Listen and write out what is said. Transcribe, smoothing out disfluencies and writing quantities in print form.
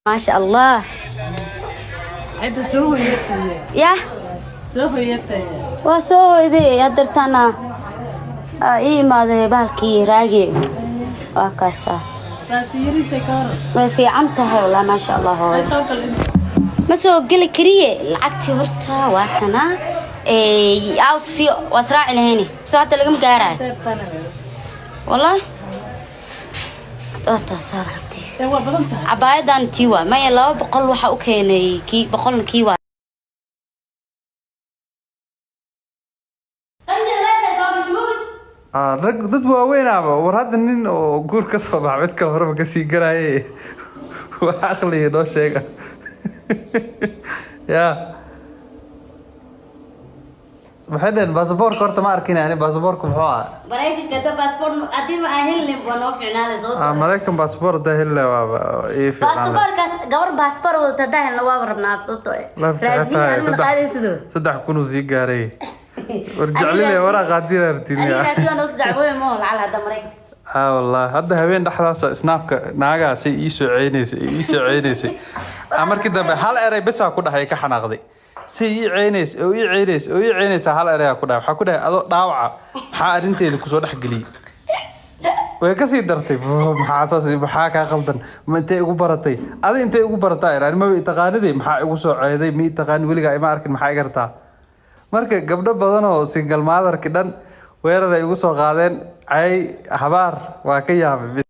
Maasha Allah. Cidda soo hoyataya. Yah. Soo hoyataya. Waa soo hoyday hadeertaana. Ii imaaday bahalkii raagi, waa kaasaa. Raasiyadiisa ka hor. Way fiican tahay walaa, maasha Allah, hooyo. Soo gal inta. Ma soo geli kariye. Lacagtii horta waa tanaa. Awsfiyo waa israaci lahayni, soo hadda lagama gaaraayo. Deertana. Wallahi waa taasaa lacagtii. Ee, waa badan tahay. Cabaayadan tii waa maya, 200 waxaa u keenay kii, 100-na kii waa. Ah, rag dad waaweynaaba war hadda nin oo guur ka soo baxa mid kale horeba kasii galaye, wax aqliga noo sheega ya. Maxay dhaheen? Baasaboorka horta ma arkin ani. Baasaboorka muxuu ahaa? Maraykanka da baasaboor haddii ma aan helin waa noo fiicnaaday, sababtoo Ah, Maraykan baasaboor haddaa heli lahaa waaba ii fiicnaan lahaa. Baasaboorkaas gabar baasaboor wadata haddaa helna waaba rabnaa, sababtoo ah Lifeka raasiin xitaa aniguna qaadaysido. 3000 uu sii gaaray. War jecline waraa qaadin artin. Aniga raasiin waa noo saddex mo lacal hadda Maraykanka. Ah, wallahi hadda habeen dhexdaasa Snapka naagaasay ii soo ceynaysay, ii soo ceynaysay. Ah, markii dambe hal eray besaa ku dhahay, ka xanaaqday. Si ii ceynaysay oo ii ceynaysay oo ii ceynaysa, hal erayaa ku dhahay. Waxaa ku dhahay, "Adoo dhaawaca maxaa arrinteeda kusoo dhex geliyey?" Way kasii dartay. "Maxaa saas? Maxaa kaa qaldan? Ma intay igu baratay adi? Intay igu barataa iraan maba itaqaaniday? Maxaa igu soo ceeday? Ma itaqaani weligaa, ima arkin, maxaa iga rabtaa?" Marka gabdho badan oo single motherki dhan weerar ay igu soo qaadeen, cay, habaar, waa ka yaabay.